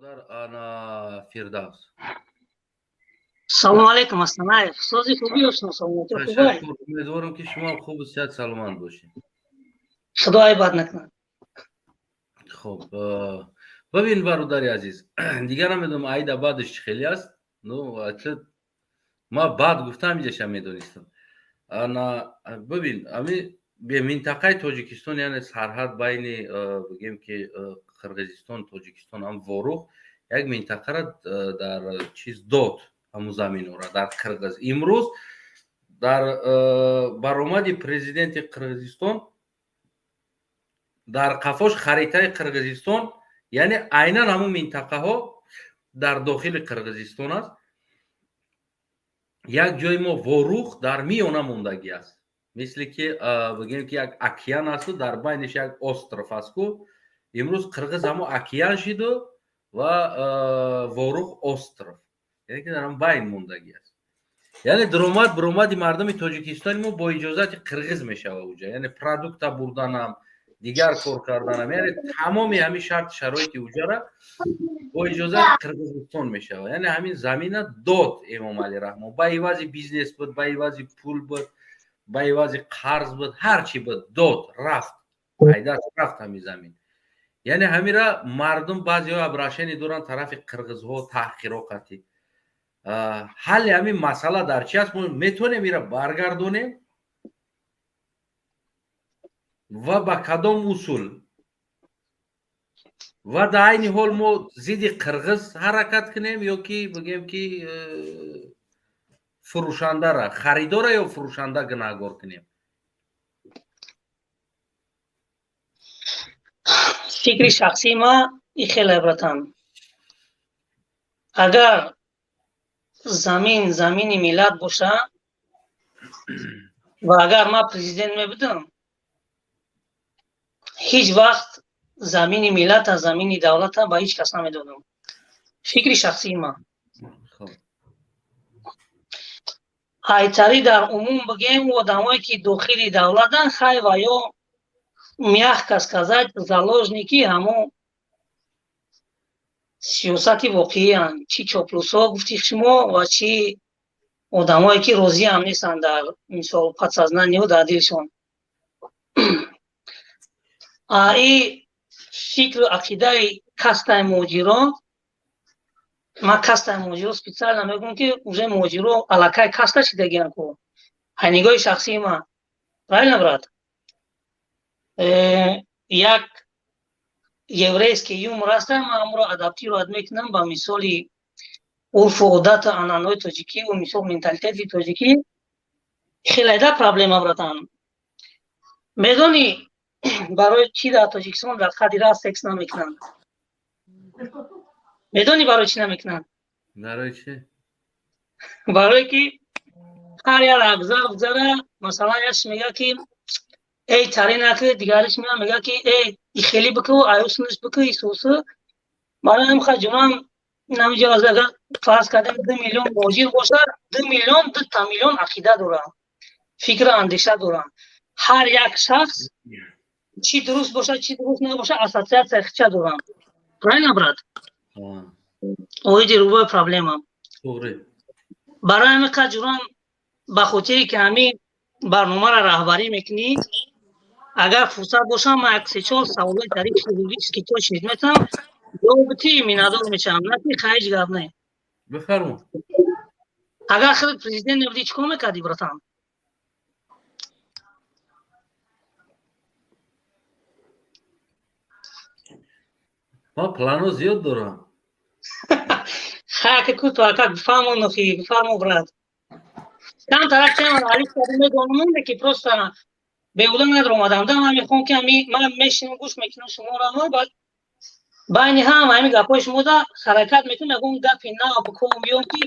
Бародар ана Фирдавс. Салому алейкум, Астанаев. Сози, хубӣ, ошно, саломатӣ хубай? Ташаккур, умедворам, ки шумо хубу сиҳат, саломат бошед. Худои бад накунад. Хуб, бибин, бародари азиз, дигар намедонам, айда баъдаш чӣ хеле аст. Ну, ма баъд гуфтам, иҷаша медонистам. Ана бибин, ами минтақаи Тоҷикистон, яъне сарҳад байни, бигем ки, Қирғизистон, Тоҷикистон, ҳам Ворух, як минтақара дар чиз дод, ҳамун заминора дар қирғиз. Имрӯз дар баромади президенти Қирғизистон дар қафош харитаи Қирғизистон, яъне айнан ҳамун минтақаҳо дар дохили Қирғизистон аст. Як ҷои мо, Ворух, дар миёна мондагӣ аст, мисли ки, бигем ки, як океан асту дар байниш як остров аст ку. Имрӯз қирғиз ҳамо океан шиду ва Ворух остров, яъне ки дар ҳам байн мондагӣ аст. Яъне дуромад буромади мардуми Тоҷикистони мо бо иҷозати қирғиз мешава уҷа, яъне продукта бурданам, дигар кор карданам, яъне тамоми ҳамин шарти шароити уҷара бо иҷозати Қирғизистон мешава. Яъне ҳамин замина дод Эмомалӣ Раҳмон, ба ивази бизнес буд, ба ивази пул буд, ба ивази қарз буд, ҳар чӣ буд, дод, рафт, айдаст рафт ҳамин замин. Яъне ҳамира мардум баъзеҳо обращение доранд тарафи қирғизҳо, таҳқиро қатӣ. Ҳалли ҳамин масъала дар чи аст? Мо метавонем ира баргардонем ва ба кадом усул? Ва дар айни ҳол мо зидди қирғиз ҳаракат кунем ё ки, бигем ки, фурӯшандара, харидора ё фурӯшанда гунаҳгор кунем? Фикри шахсии ма и хеле, братан, агар замин замини миллат боша ва агар ман президент мебудам, ҳеҷ вақт замини миллата, замини давлата ба ҳеҷ кас намедодам. Фикри шахсии ман. Ҳайтарӣ дар умум бигем, одамое ки дохили давлатан, хай, ва ё, мягко сказать, заложники ҳамон сиёсати воқеиянд, чӣ чоплусҳо гуфти шумо ва чӣ одамое ки розиам нестанд дар, мисол, подсознание дар дилшон. И фикру ақидаи кастаи муҳоҷирон, ман кастаи муҳоҷиро специально мегӯям, ки уже муҳоҷиро аллакай каста шидагиан ку, ай нигоҳи шахсии ман. Правильно, брат? Як еврейский юмор аста, ман амро адаптировать мекунам ба мисоли урфу одату анъанаҳои тоҷикӣ ва, мисол, менталитети тоҷикӣ. Хеле да проблема, братан. Медонӣ, барои чӣ дар Тоҷикистон дар қадри раст секс намекунанд? Медонӣ, барои чӣ намекунанд? Барои чӣ? Барое ки ҳар як абзар гузара, масалан, яш мега ки эй, тари накӣ, дигариш меа мега ки эй, ихели бикӯ, аюсниш бикӯ, исусу. Барои ҳам хаҷуман намиҷа, агар фарз кардем, 2 миллион муҳоҷир бошад, 2 миллион дута миллион ақида доранд, фикру андеша доранд. Ҳар як шахс, чӣ дуруст бошад, чӣ дуруст набошад, ассотсиатсия хича доранд. Правильно, брат? Оиди любой проблема. Барои ҳамин қаҷурам, ба хотире ки ҳамин барномаро раҳбарӣ мекунӣ, агар фурсат бошам, ман як се-чор саволои тари хирургически точный метавонам ҷавоб битӣ, миннатдор мешавам. На ки ҳеҷ гап не. Бифармо. Агар худат президент мебудӣ, чӣ кор мекардӣ, братан? Ман плано зиёд дорам. Хаки куту ака, бифармо, нухи, бифармо, брат. Камтарак чема алиф медонам, ки просто беҳуда надромадам да. Ман мехоҳам ки ами ман мешинам, гӯш мекунам шуморо, баъд байни ҳама ҳамин гапҳои шумо да ҳаракат мекунам, ягон гапи нав бикунам, биём, ки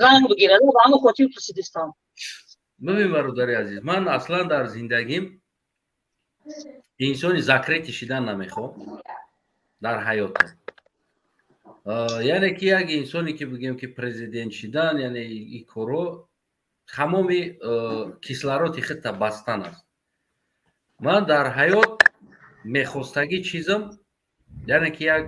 ранг бигирад. Ба ҳамон хотир пурсидистам. Бибин, бародари азиз, ман аслан дар зиндагим инсони закрытый шидан намехоҳам дар ҳаётам. Яъне ки як инсоне ки, бигем ки, президент шидан, яъне и коро тамоми кислороди худта бастан аст. Ман дар ҳаёт мехостагӣ чизам, яъне ки як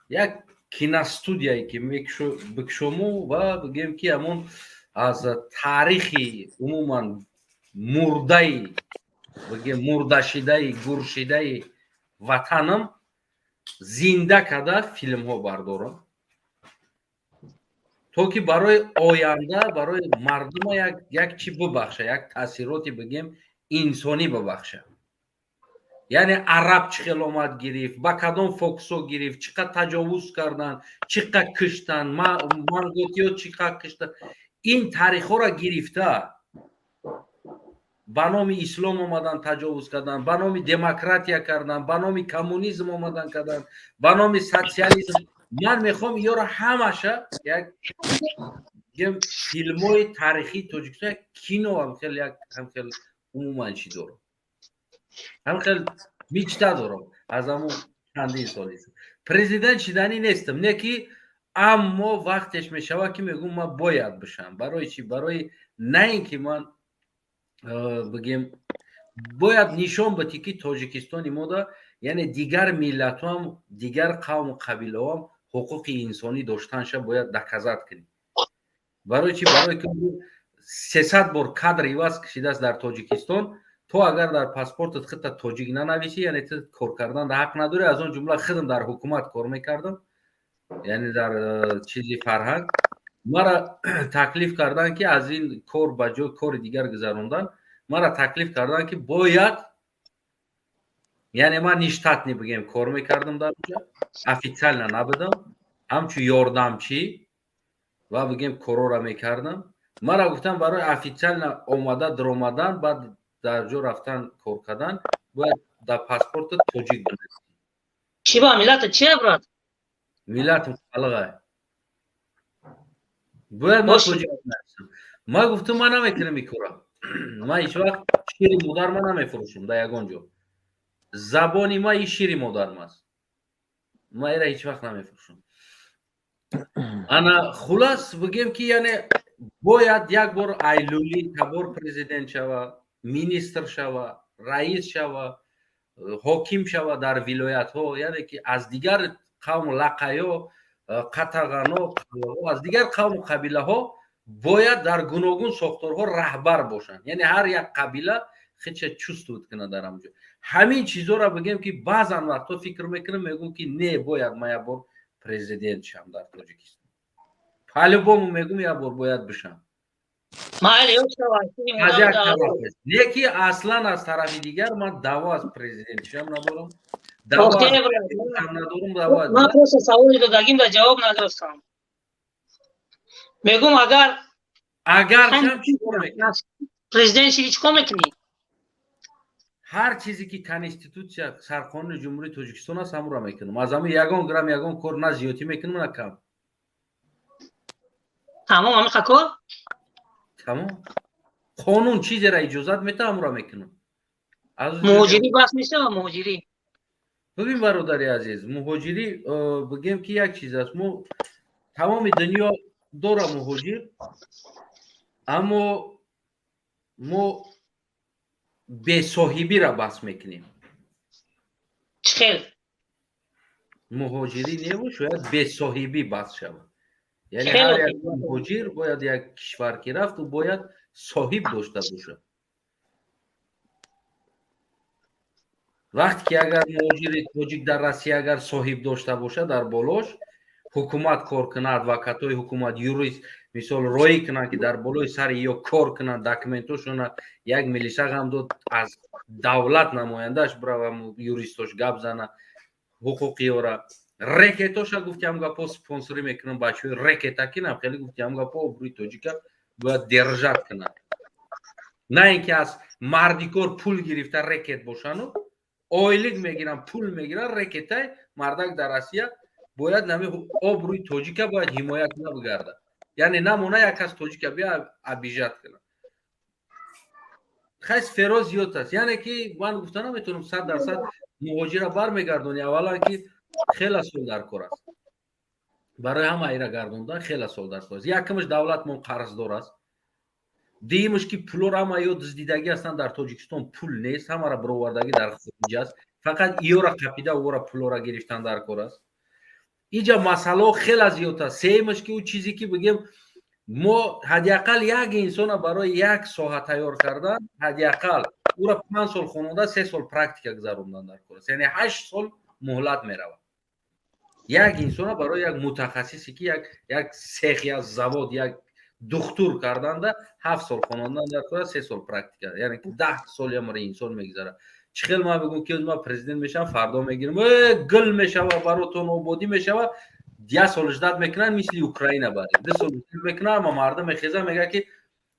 Як киностудияе ки бикшому ва бигем, ки ҳамон аз таърихи умуман мурдаи, бигем, мурдашидаи, гуршидаи ватанам зинда карда филмҳо бардорам, то ки барои оянда, барои мардума як чӣ бибахша, як таъсироти, бигем, инсонӣ бибахша. Яъне араб чӣ хел омад гирифт, ба кадом фокусо гирифт, чӣ қад таҷовуз карданд, чӣ қад киштанд, манготиё чӣ қад киштанд, ин таърихҳоро гирифта, ба номи ислом омадан таҷовуз карданд, ба номи демократия карданд, ба номи коммунизм омадан карданд, ба номи социализм. Ман мехоҳам иёро ҳамаша як филмҳои таърихии Тоҷикистон, як кино, ҳамхел, як ҳамхел умуман чӣ дорам, ҳамхел мечта дорам. Аз ҳамун чандин соли президент шиданӣ нестам, не ки, аммо вақтеш мешавад, ки мегӯм, ман бояд бишам. Барои чӣ? Барои на ин ки ман, бигем, бояд нишон битӣ, ки Тоҷикистони мода, яъне дигар миллатҳоам, дигар қавму қабилаҳоам ҳуқуқи инсонӣ доштанша бояд доказать кунӣ. Барои чӣ? Барои ки 300 бор кадр иваз кашидааст дар Тоҷикистон. То агар дар паспортат худта тоҷик нанависӣ, яъне ту кор кардан ҳақ надорӣ. Аз он ҷумла худам дар ҳукумат кор мекардам, яъне дар чизи фарҳанг. Мара таклиф карданд, ки аз ин кор ба ҷои кори дигар гузарондан мара таклиф карданд, ки бояд, яъне ман нештатный, бигем, кор мекардам дар онҷа, официально набудам, ҳамчун ёрдамчӣ ва, бигем, корора мекардам. Мара гуфтам, барои официально омада даромадан, баъд дар ҷо рафтан кор кардан, бояд дар паспорта тоҷик бинависӣ. Чӣ ба миллата чия, брат? Миллатам қалғай. Бояд ман тоҷик бинависам. Ман гуфтам, ман намекунам ин кора. Ман ҳеҷ вақт шири модар ман намефурӯшам дар ягон ҷо. Забони ма и шири модарам аст, ман ира ҳеҷ вақт намефурӯшам. Ана, хулас, бигем, ки яъне бояд як бор айлули табор президент шава, министр шава, раис шава, ҳоким шава дар вилоятҳо, яъне ки аз дигар қавму лақаё, қатағано, аз дигар қавму қабилаҳо бояд дар гуногун сохторҳо раҳбар бошанд. Яъне ҳар як қабила худша чувствовать кунад дар ҳамҷо. Ҳамин чизҳоро, бигем, ки баъзан вақтҳо фикр мекунам, мегӯм, ки не, бояд ман як бор президент шам дар Тоҷикистон. По-любому, мегӯм, як бор бояд бишам. Аз як тараф, не ки аслан, аз тарафи дигар ман даъво аз президентшам надорам. Надорам. Ман просто саволи додагим да ҷавоб надостам. Мегӯм, агар Агар шам, чӣ кор мекунам? Президент шиди, чӣ кор мекунӣ? Ҳар чизе ки конститутсия, сарқонуни Ҷумҳурии Тоҷикистон аст, ҳамонро мекунам. Аз ҳамин ягон грамм, ягон кор на зиёдтӣ мекунам, на кам. Тамом, ҳамиқа кор? Тамом. Қонун чизеро иҷозат метаҳад, ҳамонро мекунам. Муҳоҷирӣ бас мешава, муҳоҷирӣ? Бибин, бародари азиз, муҳоҷирӣ, бигем, ки як чиз аст. Мо тамоми дунё дора муҳоҷир, аммо мо бесоҳибиро бас мекунем. Чӣ хел? Муҳоҷирӣ неву, шояд бесоҳибӣ бас шавад. Яъне ҳар як муҳоҷир бояд як кишвар ки рафт, ӯ бояд соҳиб дошта бошад. Вақте ки агар муҳоҷири тоҷик дар Россия агар соҳиб дошта бошад, дар болош ҳукумат кор кунад, адвокатҳои ҳукумат, юрист, мисол, роӣ кунанд, ки дар болои сари ё кор кунанд, документошона як милиса ғам дод, аз давлат намояндааш бирава, юристош гап зана, ҳуқуқиёра, рекетоша гуфтиам гапо, спонсорӣ мекунам бачаҳои рекета, кинам хеле гуфтиам гапо, обрӯи тоҷика бояд держать кунад, на ин ки аз мардикор пул гирифта рекет бошану ойлик мегиранд, пул мегиранд, рекетай мардак дар Россия бояд нами обрӯи тоҷика бояд ҳимоя куна, бигарда, яъне намона як кас тоҷика бия обижать кунад. Хай, сферо зиёд аст, яъне ки ман гуфта наметавонам 100% муҳоҷира бармегардонӣ. Аввалан, ки хела сол дар кор аст барои ҳама ира гардондан, хела сол дар кор аст. Якумаш, давлатмон қарздор аст. Дуюмаш, ки пулоро ҳама ё дуздидагӣ ҳастанд, дар Тоҷикистон пул нест, ҳамаро бировардагӣ дар хориҷ аст, фақат иёра қапида, ора пулора гирифтан дар кор аст. Иҷа масъалаҳо хеле зиёд аст. Сеюмаш, ки ӯ чизе ки бигем, мо ҳадди ақал як инсона барои як соҳа тайёр кардан, ҳадди ақал ӯра 5 сол хононда, 3 сол практика гузарондан дар кор аст, яъне 8 сол муҳлат меравад. Як инсона барои як мутахассисе, ки як цех, як завод, як духтур карданда, 7 сол хонондан дар кор аст, 3 сол практика, яъне 10 сол ямара инсон мегузарад. Чӣ хел ман бигӯм, ки ман президент мешавам, фардо мегирам, гул мешава, баротон ободӣ мешава? Як сол ждать мекунанд, мисли Украина барем, 2 сол мекунанд, ама мардум мехеза, мега, ки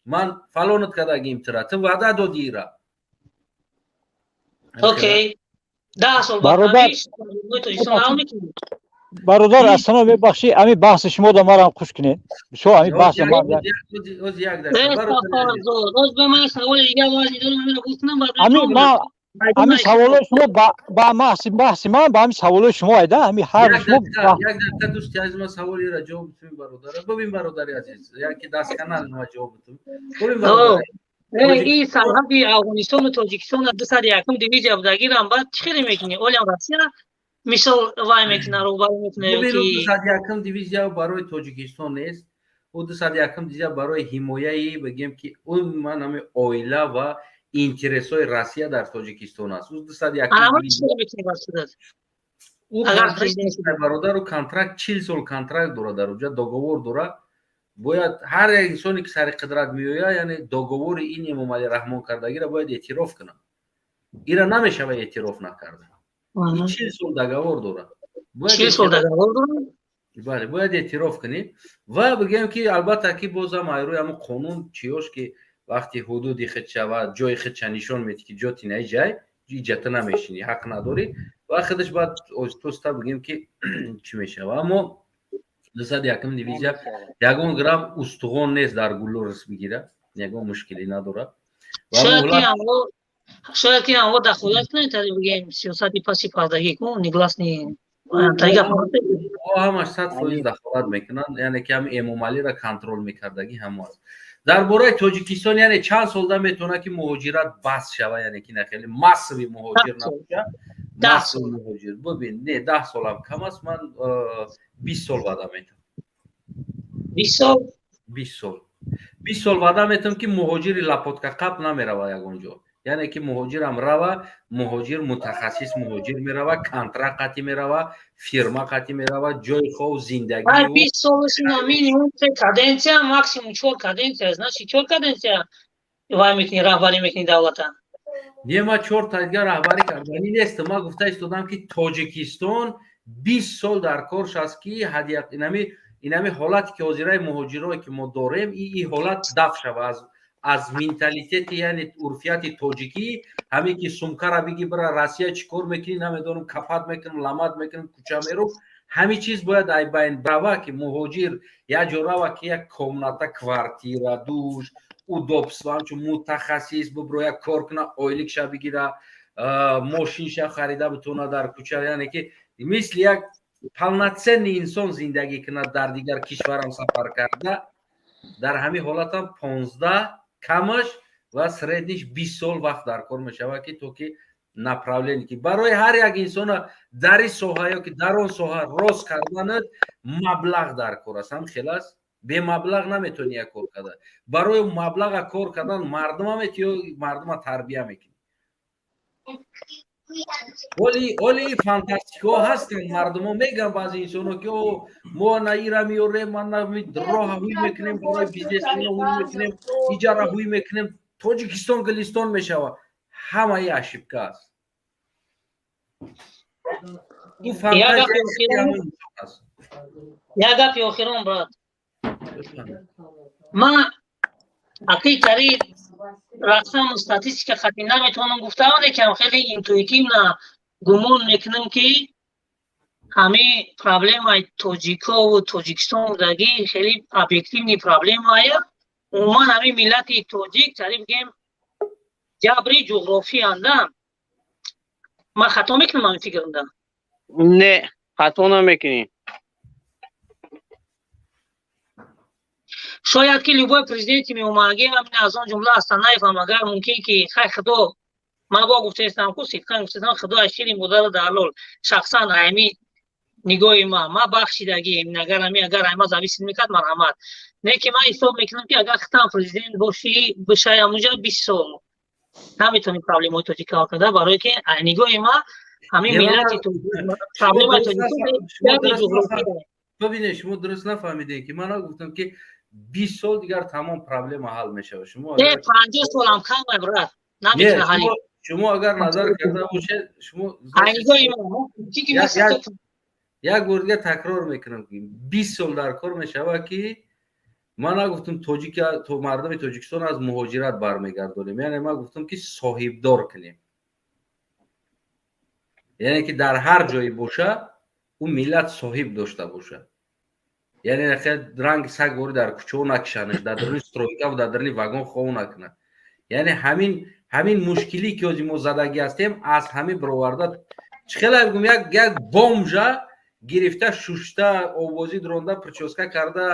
ман фалонат кардагим тира, ту ваъда додӣ ира. Окей, 10 сол. Бародар, ассалом, мебахшӣ, ами баҳси шумо да марам хуш кунед бисёр ами баҳси. Ами ман ами саволои шумо ба баҳси ман ба ами саволои шумо айда ами ҳар шумо. Як дақиқа, дӯсти азиз, ман саволеро ҷавоб битум, бародара. Бубин, бародари азиз, яки дастканал ма ҷавоб битум. Бубин, бародари. И сарҳади Афғонистону Тоҷикистон 201-ум дивизия будагирам, баъд чӣ хеле мекунӣ? Олям Россия мисол вай мекуна, роҳбарӣ мекуна. 201-ум дивизия барои Тоҷикистон нест. Ӯ 201-ум дивизия барои ҳимояи, бигем, ки ӯ ман ҳами оила ва интересҳои Россия дар Тоҷикистон аст. Ӯ 201-ум, ӯ бародару контракт, 40 сол контракт дорад, дар уҷа договор дорад. Бояд ҳар як инсоне, ки сари қудрат меояд, яъне договори ин Эмомалӣ Раҳмон кардагиро бояд эътироф кунад. Ира намешава эътироф накарда. 40 сол договор дорад. Бале, бояд эътироф кунӣ ва бигӯем, ки албатта, ки бозам айрӯи ҳамн қонун чиёш, ки вақти ҳудуди худша ва ҷои худша нишон медиҳ, ки ҷоти наи ҷай иҷата намешинӣ, ҳақ надорӣ, ва худаш баъд оҳиста бигӯем, ки чӣ мешава. Аммо 201-ум дивизия ягон грамм устуғон нест, дар гулло рис бигира, ягон мушкилӣ надорад. Шояд ки амво дахолат кунед, тари бигем, сиёсати паси пардагӣ ку, негласный. Ҳамаш 100% дахолат мекунанд, яъне ки ҳами Эмомалиро контроль мекардагӣ ҳамо аст. Дар бораи Тоҷикистон, яъне чанд солда метавонад, ки муҳоҷират бас шава, яъне ки нахеле массовый муҳоҷир набоша, массовый муҳоҷир. Бибин, не, 10 солам кам аст, ман 20 сол ваъда метавам. 20 сол? 20 сол, 20 сол ваъда метавам, ки муҳоҷири лопатка қап намерава ягон ҷо. Яъне ки муҳоҷирам рава, муҳоҷир мутахассис муҳоҷир мерава, контракт қатӣ мерава, фирма қатӣ мерава, ҷои хов, зиндагӣ. 20 солашина минимум се каденсия, максимум чор каденсия. Значит, чор каденсия вай мекунӣ, раҳбарӣ мекунӣ давлата. Не, ма чор тадига раҳбарӣ карданӣ нестам. Ма гуфта истодам, ки Тоҷикистон 20 сол дар корш аст, ки инами ҳолате, ки ҳозираи муҳоҷирое, ки мо дорем, и ҳолат даф шава аз менталитети, яъне урфияти тоҷикӣ. Ҳамин ки сумкара биги, бира Россия, чӣ кор мекунӣ, намедонам, капат мекунам, ламат мекунам, кӯча меру, ҳамин чиз бояд ай байн рава, ки муҳоҷир як ҷо рава, ки як комната, квартира, душ, удобство, ҳамчун мутахассис биброя, кор куна, ойликша бигира, мошинша харида битона дар кӯча, яъне ки мисли як полноценный инсон зиндагӣ кунад дар дигар кишварам сафар карда. Дар ҳамин ҳолатам 15 камаш ва средний ш 20 сол вақт дар кор мешавад, ки то ки направление, ки барои ҳар як инсона дар ин соҳа ё ки дар он соҳа рост карданат маблағ дар кор аст. Ҳам хел аст, бемаблағ наметавонӣ як кор карда. Барои маблаға кор кардан мардума мети ё мардума тарбия мекунӣ. Оли фантастикаҳо ҳастанд, мардумо мегӯянд, баъзе инсонҳо, ки о мо на ира меёрем, ма на роҳа ҳуй мекунем, барои бизнесмена ҳуй мекунем, иҷара ҳуй мекунем, Тоҷикистон гулистон мешавад. Ҳамаи ошибка аст. Ин фантазия аст. Як гапи охирон, брат. Ман ақиқари рақаму статистика хати наметавонам гуфта, лекин хеле интуитивно гумон мекунам, ки ҳамин проблемаи тоҷикову Тоҷикистон будагӣ хеле объективный проблемая. Умуман ҳамин миллати тоҷик, тари бигем, ҷабри ҷуғрофианда. Ман хато мекунам ҳамин фикрда? Не, хато намекунӣ. Шояд ки любой президенти меомадаги, ҳамин аз он ҷумла Астанаевам, агар мумкин ки хай худо, ман бо гуфтаистам ку, сидқан гуфтаистам, худо аз шири модару далол шахсан ҳами Нигоҳи ма бахшидагием, агар ами агар ама зависит мекард, марҳамат. Не ки ман ҳисоб мекунам, ки агар хитам президент бошӣ, бишай, амуҷа 20 сол наметавонӣ проблемаҳои тоҷика ҳал карда, барое ки нигоҳи ма ҳамин миллати проблемаи тоҷик. Бибинед, шумо дуруст нафаҳмидем, ки ман нагуфтам, ки 20 сол дигар тамом проблема ҳал мешавад. Шумо 50 солам кам, брат. Наметавона. Шумо агар назар карда бошед, шумо нигоҳи ма. Як бор дигар такрор мекунам, ки 20 сол дар кор мешавад, ки ман нагуфтам тоҷика то мардуми Тоҷикистон аз муҳоҷират бармегардонем. Яъне ман гуфтам, ки соҳибдор кунем, яъне ки дар ҳар ҷое боша, ӯ миллат соҳиб дошта бошад, яъне ранги сагворӣ дар кӯчао накишанаш, дар даруни стройка ва дар даруни вагон хов накунад. Яъне ҳамин мушкилӣ, ки ҳозир мо задагӣ ҳастем, аз ҳамин бироварда, чӣ хеле бигӯм, як бомжа гирифта, шушта, овозӣ дуронда, причёска карда,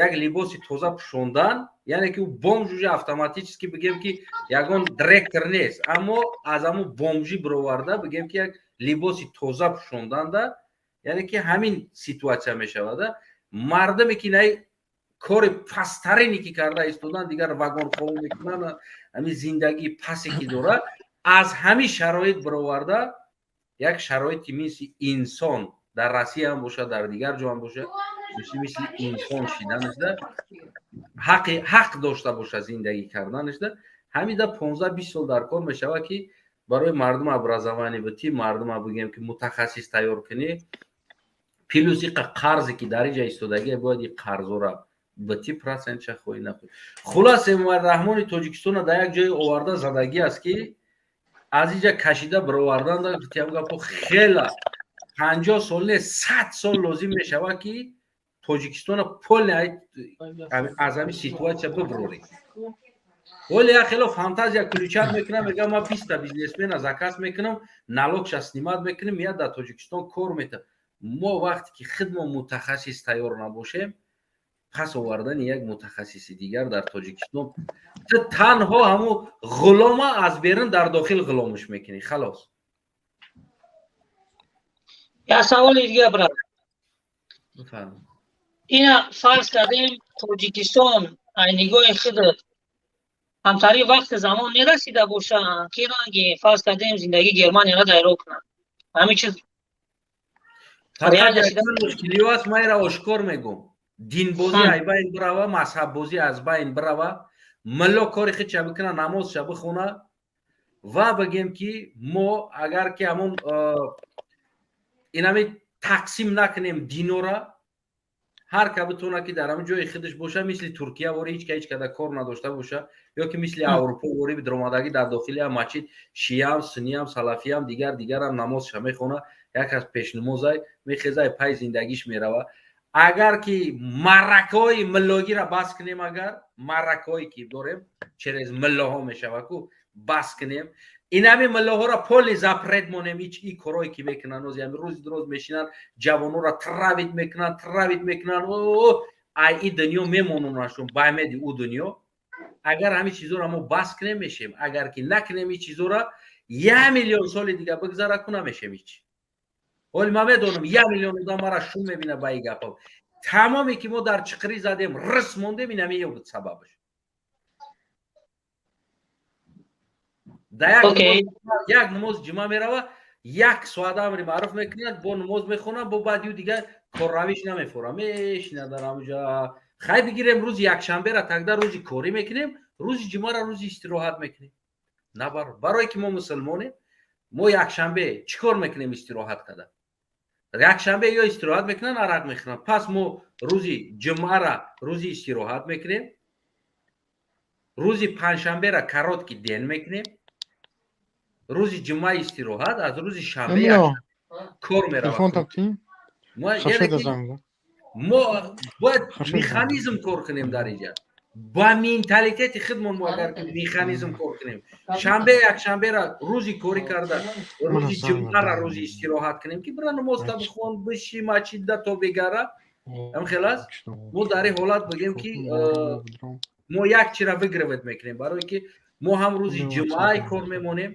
як либоси тоза пӯшондан, яъне ки ӯ бомж уже автоматически, бигем, ки ягон директор нест, аммо аз ҳамун бомжӣ бироварда, бигем, ки як либоси тоза пӯшонданда, яъне ки ҳамин ситуация мешавада. Мардаме ки най кори пасттарине ки карда истодан, дигар вагонхов мекунанд, ҳамин зиндагии пасе ки дорад, аз ҳамин шароит бироварда, як шароити мисли инсон дар Россия ҳам бошад, дар дигар ҷо ҳам бошад, мисли инсон шиданашда, ҳақ дошта бошад зиндагӣ карданашда, ҳамида 15-20 сол дар кор мешавад, ки барои мардум образование битӣ, мардума, бигем, ки мутахассис тайёр кунӣ, плюс иқа қарзе ки дар инҷа истодагӣ, бояд и қарзора бити, процентша хоҳӣ нахоҳӣ. Хулас, Эмомалӣ Раҳмони Тоҷикистона дар як ҷое оварда задагӣ аст, ки аз инҷа кашида бировардан гапо хела 50 сол не, 100 сол лозим мешавад, ки Тоҷикистона полный аз ҳамин ситуация бибурорем. Оле як хело фантазия включать мекунам, мегам, ман 20-та бизнесмена заказ мекунам, налогша снимать мекунем, меяд дар Тоҷикистон кор мета. Мо вақте ки худмо мутахассис тайёр набошем, пас овардани як мутахассиси дигар дар Тоҷикистон, ту танҳо ҳамун ғулома аз берун дар дохил ғуломуш мекунӣ, халос. Як саволи дига, брат. Ина фарз кардем, Тоҷикистон ай нигоҳи худат ҳамтари вақти замон мерасида боша, ки ранги, фарз кардем, зиндагии Германияро дайро кунад, ҳамин чиз? Мушкилиҳо аст, ман ира ошкор мегӯм: динбозӣ аз байн бирава, мазҳаббозӣ аз байн бирава, милло кори худша бикуна, намозша бихона ва бигем, ки мо агар ки ҳамон инами тақсим накунем динора, ҳар ка битона, ки дар ҳамин ҷои худаш боша, мисли Туркия вори, ҳеч ка ҳеч када кор надошта боша, ё ки мисли Аврупо вори, даромадагӣ дар дохили ҳам масҷид шиям, сунниям, салафиям, дигар дигарам намозша мехона, як аз пешнамозай мехезай, пай зиндагиш мерава. Агар ки маъракаҳои миллогиро бас кунем, агар маъракаҳое ки дорем, через миллоҳо мешава ку, бас кунем, инами миллоҳоро полный запрет монем, и корое ки мекунанд, ози ами рӯзи дуроз мешинанд, ҷавононро травить мекунанд, травить мекунанд, ай и дунё мемононашон ба меди ӯ дунё. Агар ҳамин чизоро мо бас кунем, мешем. Агар ки накунем ин чизоро, 1 миллион соли дига бигзара ку, намешем ҳеч. Ҳоли ман медонам, 1 миллион одам мара шум мебина ба ин гапҳо. Тамоме ки мо дар чиқирӣ задем, рис мондем, ин ҳамин буд сабабаш. Дар як намози ҷумъа мерава, як соат амри маъруф мекунад, бо намоз мехонад, бо баъдиу дигар корравиш намефора, мешинад дар ҳамуҷа. Хай, бигирем, рӯзи якшанбера тогда рӯзи корӣ мекунем, рӯзи ҷумъаро рӯзи истироҳат мекунем. На барое ки мо мусулмонем, мо якшанбе чӣ кор мекунем? Истироҳат карда, якшанбе ё истироҳат мекунанд, арақ мехӯранд. Пас мо рӯзи ҷумъара рӯзи истироҳат мекунем, рӯзи панҷшанбера короткий день мекунем, рӯзи ҷумъа истироҳат, аз рӯзи шанбе кор меравад. Мо бояд механизм кор кунем дар инҷа, ба менталитети худмон. Мо агар механизм кор кунем, шанбе, якшанбера рӯзи корӣ карда, рӯзи ҷумъара рӯзи истироҳат кунем, ки бира намозта бихон, биши масҷидда то бегара, ам хел аст. Мо дар ин ҳолат бигем, ки мо як чира выигрывать мекунем, барое ки мо ҳам рӯзи ҷумъаи кор мемонем,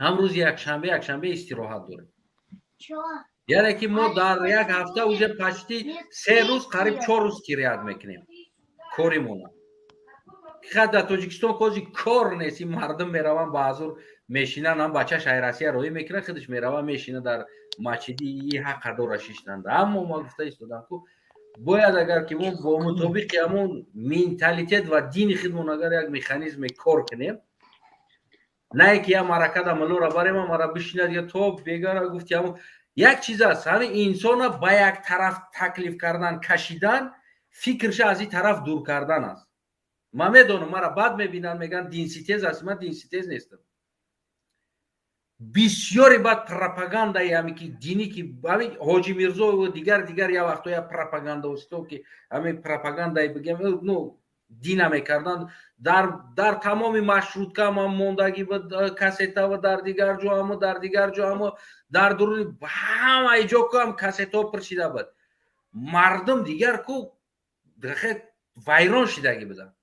ҳам рӯзи якшанбе истироҳат дорем. Яъне ки мо дар як ҳафта уже почти 3 рӯз, қариб 4 рӯз кирият мекунем коримона. Дар Тоҷикистон кози кор нест, ин мардум мераванд, ба ҳазур мешинанд, ҳам бачаш ай Россия роҳӣ мекунад, худаш мерава, мешина дар масҷиди, ҳаққа дора шиштанда. Аммо ма гуфта истодам, ку бояд, агар ки мо бо мутобиқи ҳамон менталитет ва дини худмон агар як механизме кор кунем, на ки як маракада муллора барем, мара бишинад я то бегара гуфти. Ҳамон як чиз аст, ҳамин инсона ба як тараф таклиф кардан, кашидан, фикрша аз ин тараф дур кардан аст. Ман медонам, мара бад мебинанд, мегӯянд, динситез аст. Ман динситез нестам. Бисёре бад пропагандаи ҳаме ки динӣ, ки ҳамин Ҳоҷи Мирзоеву дигар як вақто як пропагандаосто, ки ҳамин пропагандаи, бигем, ну, дина мекарданд, дар тамоми маршрутка ҳам мондагӣ буд кассета ва дар дигар ҷо ҳамо, дар дигар ҷо ҳамо, дар дуруни ҳамаи ҷо ку ҳам кассетаҳо пур шида буд. Мардум дигар ку вайрон шидагӣ буданд.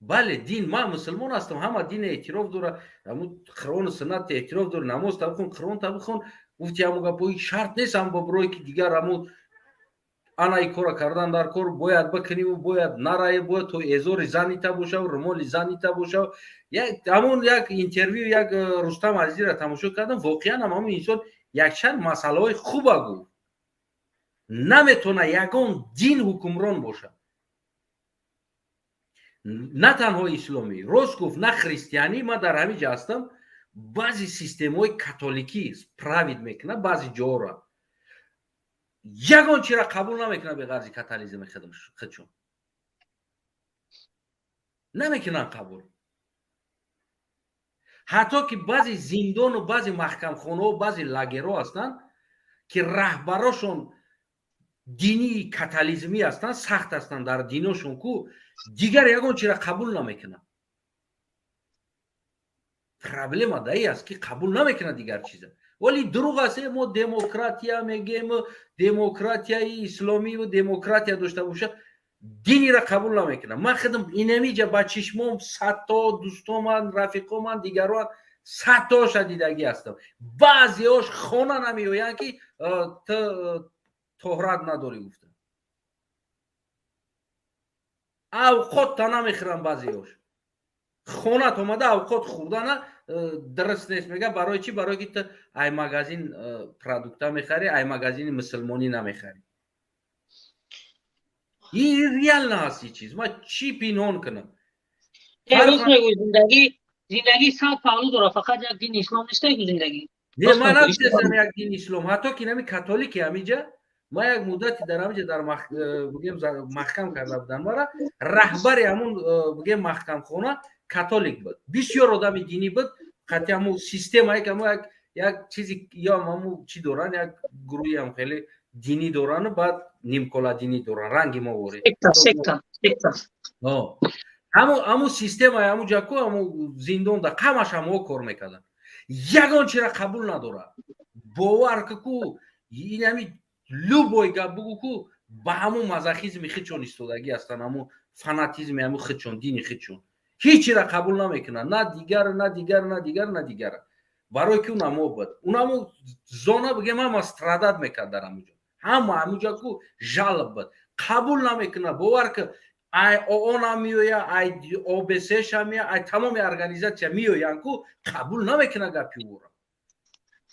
Бале, дин, ман мусулмон ҳастам, ҳама дин эътироф дора, ҳамун Қуръону суннат эътироф дора, намоз та бихон, Қуръон та бихон, гуфти ҳамун гапои шарт нест, ҳам боброе ки дигар ҳамун ана и кора кардан дар кор бояд бикуниву бояд нарае, бояд то эзори занита бошав, румоли занита бошав. Ҳамун як интервю як Рустам Азизиро тамошо кардам, воқеан ҳам ҳамун инсон якчанд масъалаҳои хуба гуфт. Наметавона ягон дин ҳукмрон бошад, на танҳо исломӣ, рост гуфт, на христианӣ. Ман дар ҳамин ҷа ҳастам, баъзе системаҳои католикӣ править мекунад баъзе ҷоро, ягон чиро қабул намекунад беғарзи католизми худшон намекунанд қабул. Ҳатто ки баъзе зиндону баъзе маҳкамхонаҳо, баъзе лагерҳо ҳастанд, ки раҳбарошон динии католизмӣ ҳастанд, сахт ҳастанд дар диношон ку, дигар ягон чиро қабул намекунад. Проблема даи аст, ки қабул намекунад дигар чиза. Вале дурӯғ аст, мо демократия мегем, демократияи исломиву демократия дошта бошад, динира қабул намекунад. Ман худам инамиҷа ба чишмом садто дӯстоман, рафиқоман, дигарон садтоша дидагӣ ҳастам. Баъзеҳош хона намеоянд, ки ту тоҳрат надорӣ гуфта, авқот та намехӯрам. Баъзеҳош хонат омада, авқот хӯрдана дуруст нест, мега. Барои чӣ? Барое ки ту ай магазин продукта мехарӣ, ай магазини мусулмонӣ намехарӣ. И реально ҳаст и чиз, ман чӣ пинҳон кунам? Зиндагӣ сад паҳлӯ дорад, фақат як дини ислом нест зиндагӣ. Не, ман намедонистам як дини ислом, ҳатто ки нами католики ҳамиҷа. Ман як муддате дар ҳамиҷа дар, бигем, маҳкам карда будам мара, раҳбари ҳамун, бигем, маҳкамхона католик буд, бисёр одами динӣ буд. Қатъи ҳамун система як ҳамун як чизи ё ҳамун чӣ доранд, як гурӯҳиам хеле динӣ дорану баъд нимкола динӣ доранд, ранги мо ворид. Ҳамун системаи ҳамун ҷаку, ҳамун зиндонда қамаш ҳамоҳо кор мекарданд. Ягон чиро қабул надорад. Бовар ку, ин ҳами любой гап бугӯ ку, ба ҳамун мазохизми худшон истодагӣ ҳастанд, ҳамун фанатизми ҳамун худшон, дини худшон, ҳеҷ чиро қабул намекунанд, на дигар, на дигар, на дигар, на дигара. Барое ки унамо буд, унамо зона, бигем, ҳама страдать мекард дар ҳамун ҷо, ҳама ҳамунҷа ку жалоб буд, қабул намекунад. Бовар ки, ай ООНам меоя, ай ОБСЕшам меоя, ай тамоми организатсия меоянд ку, қабул намекунад гапи ӯро.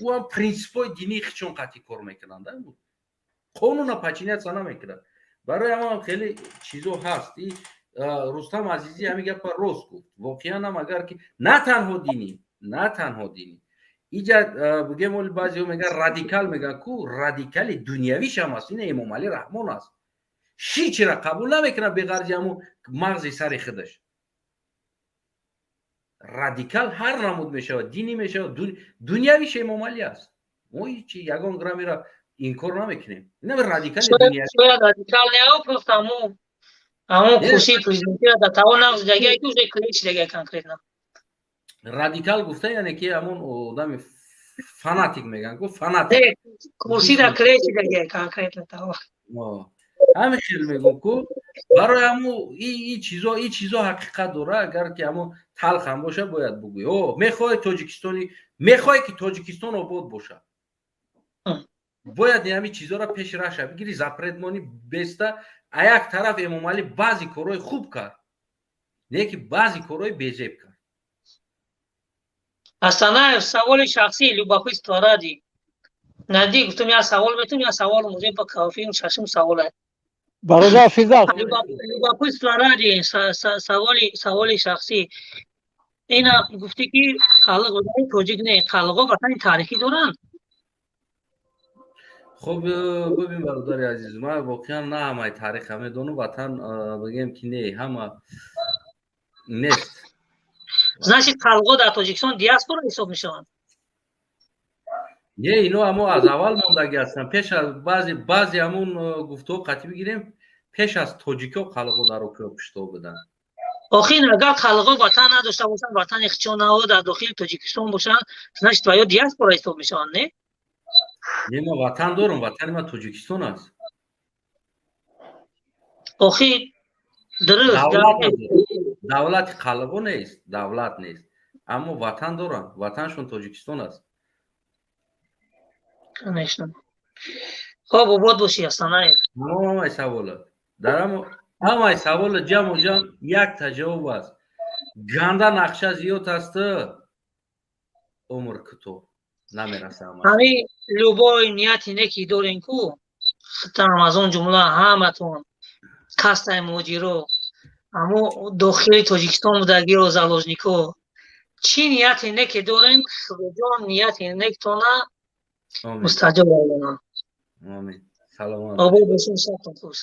Ӯ ҳам принсипҳои динии худшон қатъӣ кор мекунанд, қонуна подчиняться намекунад. Барои ҳамам хеле чизо ҳаст. И Рустам Азизӣ ҳамин гапа рост гуфт. Воқеан ҳам, агар ки на танҳо динӣ, на танҳо динӣ, иҷа, бигем, оли баъзеҳо мегӯян радикал, мегӯян ку, радикали дунявишам аст. Ина Эмомалӣ Раҳмон аст, ҳичира қабул намекунад беғарзи ҳамун мағзи сари худаш. Радикал ҳар намуд мешавад, динӣ мешавад, дунявиш Эмомалӣ аст. Мо ҳичи ягон граммера инкор намекунем. Ина радикали Шояд радикал не, просто ҳамун курсии президентиро дар тавон нағз дагия, ки уже клич дагия конкретно. Радикал гуфта, яъне ки ҳамон одами фанатик мегӯянд ку, фанатик. Курсида клич дагия конкретно тавон. Ҳамин хел мегӯм ку. Барои ҳаму и чизо ҳақиқат дора. Агар ки ҳамо талхам боша, бояд бугӯй. О мехоҳӣ Тоҷикистони, мехоҳӣ, ки Тоҷикистон обод бошад, бояд ҳамин чизоро пеши раша бигири, запрет мони беста. А як тараф Эмомалӣ баъзе корҳои хуб кард, не ки баъзе корҳои безеб кард. Астанаев, саволи шахсӣ, любопытство ради. Нади гуфтам, я савол метум, я савол мужем по кафи, шашум саволе. Бародар Фирдавс. Любопытство ради, саволи шахсӣ. Ина гуфтӣ, ки қалғ ватани тоҷик не, қалғо ватани таърихӣ доранд? Хуб, бибин, бародари азиз, ман воқеан на ҳамаи таъриха медонам. Ватан бигем, ки не, ҳама нест. Значит, қалғо дар Тоҷикистон диаспора ҳисоб мешаванд? Не, ино ҳамо аз аввал мондагӣ ҳастанд. Пеш аз баъзе ҳамун гуфтаҳо қатъӣ бигирем, пеш аз тоҷикҳо қалғо дар окиё пушто буданд. Охир, агар қалғо ватан надошта бошанд, ватани хичонао дар дохили Тоҷикистон бошанд, значит, ва ё диаспора ҳисоб мешаванд, не? Не, ман ватан дорам, ватани ман Тоҷикистон аст. Охир, дуруст. Давлати қалғо нест, давлат нест, аммо ватан дорам, ватаншон Тоҷикистон аст. Конечно. Хоб, обод бошӣ, Астанаев. Ҳамаи савола, дар ҳамаи савола ҷамъу ҷамъ якта ҷавоб аст: ганда нақша зиёд асту умр кӯтоҳ, намераса. Ҳамин любой нияти неки дорем ку, хитам аз он ҷумла ҳаматон кастаи муҳоҷиро, амо дохили Тоҷикистон будагиро, заложник о, чӣ нияти неке дорем, Худоҷон нияти нектона мустаҷоб гардонад. Омин, саломат. Обод бошем, шабтон хуш.